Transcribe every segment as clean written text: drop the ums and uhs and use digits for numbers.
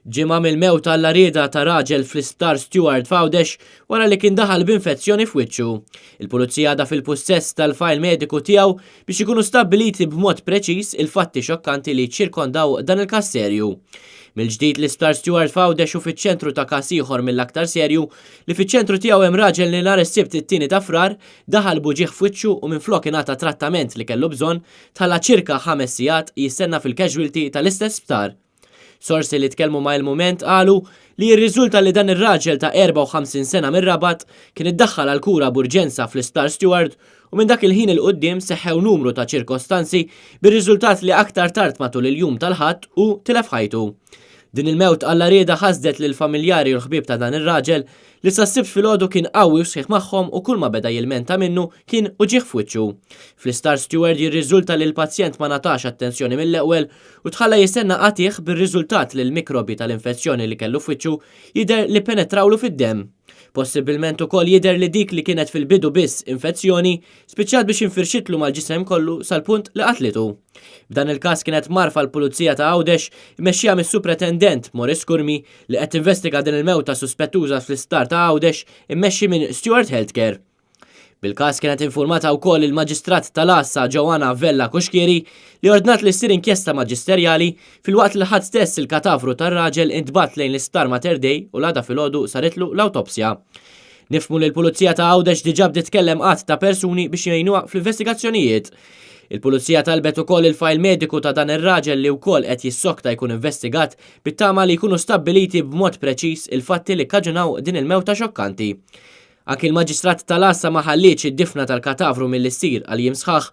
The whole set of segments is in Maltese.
Ġimgħa mill-mewt għall-għarrieda ta' raġel fl-Isptar Steward f'Għawdex wara li kien daħal b'infezzjoni f'wiċċu. Il-Pulizija għadha fil-pussess tal-fajl mediku tiegħu biex ikunu stabbiliti b'mod preċiż il-fatti xokkanti li ċċirkondaw dan il-każ serju. Mill-ġdid l-Isptar Steward f'Għawdex hu fiċ-ċentru ta' każ ieħor mill-aktar serju li fiċ-ċentru tiegħu hemm raġel li nhar is-Sibt it-tieni ta' Frar daħal b'uġigħ f'wiċċu u minflok ingħata trattament li kellu bżonn tħalla ċirka ħames sigħat jistenna fil-casualty tal-istess sptar. Sorsi li tkellmu ma' Il-Mument qalu li jirriżulta li dan ir-raġel ta' 54 sena mir-Rabat kien iddaħħal għal kura b'urġenza fl-Isptar Steward u minn dak il-ħin 'il quddiem seħħew numru ta' ċirkostanzi bir-riżultat li aktar tard matul il-jum tal-Ħadd hu tilef ħajtu. Din il-mewt għall-għarrieda ħasdet lill-familjari u l-ħbieb ta' dan ir-raġel li sas-Sibt filgħodu kien qawwi u sħiħ magħhom u kulma beda jilmenta minnu kien uġigħ f'wiċċu. Fl-Isptar Steward jirriżulta li l-pazjent ma ngħatax attenzjoni mill-ewwel u tħalla jistenna qatigħ bir-riżultat li l-mikrobi tal-infezzjoni li kellu f'wiċċu jidher li ppenetrawlu fid-demm. Possibbilment ukoll jidher li dik li kienet fil-bidu biss infezzjoni spiċċat biex infirxitlu mal-ġisem kollu sal-punt li qatlitu. B'dan il-każ kienet mgħarrfa l-Pulizija ta' Għawdex immexxija mis-Supretendent Maurice Curmi li qed tinvestiga din il-mewta suspettuża fl-isptar ta' Għawdex immexxi minn Steward Healthcare. Bil-każ kienet infurmata wkoll il-Maġistrat tal-Għassa Joanna Vella Cuschieri li ordnat li ssir inkjesta maġisterjali filwaqt li l-Ħadd stess il-katavru tar-raġel intbagħat lejn l-Isptar Mater Dei u l-għada filgħodu saritlu l-awtopsja. Nifhmu li l-Pulizija ta' Għawdex diġà bdiet tkellem għadd ta' persuni biex jgħinuha fl-investigazzjonijiet. Il-Pulizija talbet ukoll il-fajl mediku ta' dan ir-raġel li wkoll qed jissokta jkun investigat bit-tama li jkunu stabbiliti b'mod preċiż il-fatti li kkaġunaw din il-mewta xokkanti. Anki l-Maġistrat tal-Għassa ma ħallietx id-difna tal-katavru milli ssir għal jiem sħaħ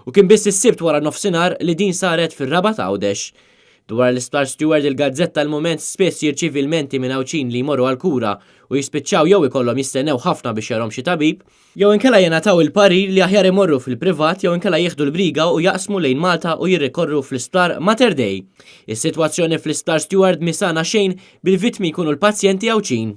u kien biss is-Sibt wara nofsinhar li din saret fir-Rabat Għawdex. Dwar l-Isptar Steward il-gazzetta Il-Mument spiss jirċievi lmenti minn Għawdxin li jmorru għall-kura u jispiċċaw jew ikollhom jistennew ħafna biex jarhom xi tabib, jew inkella jingħataw il-parir li aħjar imorru fil-privat jew inkella jieħdu l-briga u jaqsmu lejn Malta u jirrikorru fl-Isptar Mater Dei. Is-sitwazzjoni fl-Isptar Steward mhi sana xejn bil-vittmi jkunu l-pazjenti Għawdxin.